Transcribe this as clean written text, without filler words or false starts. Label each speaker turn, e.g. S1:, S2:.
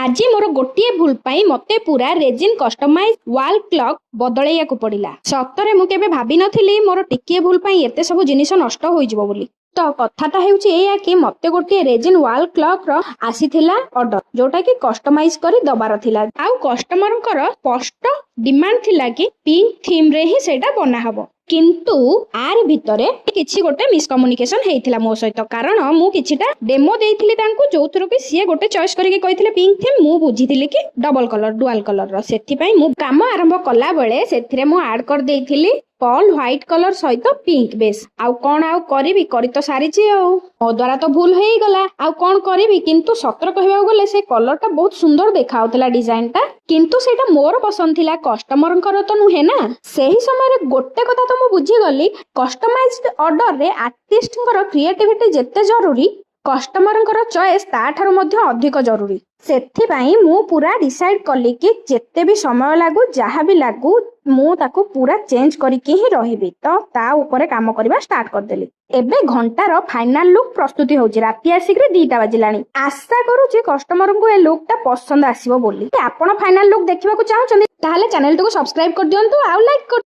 S1: ଆଜି ମୋର ଗୋଟିଏ ଭୁଲ ପାଇଁ ମତେ ପୁରା ରେଜିନ୍ କଷ୍ଟମାଇଜ ୱାଲ୍ କ୍ଲକ୍ ବଦଳେଇବାକୁ ପଡିଲା। ସତରେ ମୁଁ କେବେ ଭାବିନଥିଲି ମୋର ଟିକିଏ ଭୁଲ ପାଇଁ ଏତେ ସବୁ ଜିନିଷ ନଷ୍ଟ ହୋଇଯିବ ବୋଲି। ତ କଥାଟା ହେଉଛି ଏଇଆ କି ମତେ ଗୋଟିଏ ରେଜିନ୍ ୱାଲ୍ କ୍ଲକ୍ ର ଆସିଥିଲା ଅର୍ଡର, ଯୋଉଟା କି କଷ୍ଟମାଇଜ କରି ଦବାର ଥିଲା। ଆଉ କଷ୍ଟମରଙ୍କର ସ୍ପଷ୍ଟ ଡିମାଣ୍ଡ ଥିଲା କି ପିଙ୍କ ଥିମ୍ ରେ ହିଁ ସେଇଟା ବନା ହବ। କିନ୍ତୁ ୟାରି ଭିତରେ କିଛି ଗୋଟେ ମିସକମ୍ୟୁନିକେସନ ହେଇଥିଲା ମୋ ସହିତ, କାରଣ ମୁଁ କିଛିଟା ଡେମୋ ଦେଇଥିଲି ତାଙ୍କୁ, ଯୋଉଥିରୁ କି ସିଏ ଗୋଟେ ଚଏସ୍ କରିକି କହିଥିଲେ ପିଙ୍କ ଥିମ୍, ମୁଁ ବୁଝିଥିଲି କି ଡବଲ କଲର, ଡୁଆଲ କଲର ର। ସେଥିପାଇଁ ମୁଁ କାମ ଆରମ୍ଭ କଲା ବେଳେ ସେଥିରେ ମୁଁ ଆଡ କରିଦେଇଥିଲି ପର୍ଲ ହ୍ୱାଇଟ କଲର ସହିତ ପିଙ୍କ ବେସ୍। ଆଉ କଣ ଆଉ କରିବି, କରି ତ ସାରିଛି। ଆଉ ମୋ ଦ୍ଵାରା ତ ଭୁଲ ହେଇଗଲା, ଆଉ କଣ କରିବି? କିନ୍ତୁ ସତରେ କହିବାକୁ ଗଲେ ସେ କଲରଟା ବହୁତ ସୁନ୍ଦର ଦେଖାଯାଉଥିଲା, ଡିଜାଇନ ଟା। କିନ୍ତୁ ସେଇଟା ମୋର ପସନ୍ଦ ଥିଲା, କଷ୍ଟମରଙ୍କର ତ ନୁହେଁ ନା। ସେହି ସମୟରେ ଗୋଟେ କଥା ତ ମୁଁ ବୁଝିଗଲି, କଷ୍ଟମାଇଜଡ ଅର୍ଡରରେ ଆର୍ଟିଷ୍ଟଙ୍କର କ୍ରିଏଟିଭିଟି ଯେତେ ଜରୁରୀ, କଷ୍ଟମରଙ୍କର ଚଏସ୍ ତାଠାରୁ ମଧ୍ୟ ଅଧିକ ଜରୁରୀ। ସେଥିପାଇଁ ମୁଁ ପୁରା ଡିସାଇଡ କଲି କି ଯେତେ ବି ସମୟ ଲାଗୁ, ଯାହା ବି ଲାଗୁ, ମୁଁ ତାକୁ ପୁରା ଚେଞ୍ଜ କରିକି ହିଁ ରହିବି। ତ ତା ଉପରେ କାମ କରିବା ଷ୍ଟାର୍ଟ କରିଦେଲି। ଏବେ ଘଣ୍ଟାର ଫାଇନାଲ ଲୁକ୍ ପ୍ରସ୍ତୁତି ହଉଛି। ରାତି ଆସିକିରି 2ଟା ବାଜିଲାଣି। ଆଶା କରୁଛି କଷ୍ଟମରଙ୍କୁ ଏ ଲୁକ୍ ଟା ପସନ୍ଦ ଆସିବ ବୋଲି। ଆପଣ ଫାଇନାଲ ଲୁକ୍ ଦେଖିବାକୁ ଚାହୁଁଛନ୍ତି, ତାହେଲେ ଚ୍ୟାନେଲଟିକୁ ସବସ୍କ୍ରାଇବ କରିଦିଅନ୍ତୁ ଆଉ ଲାଇକ୍ କରି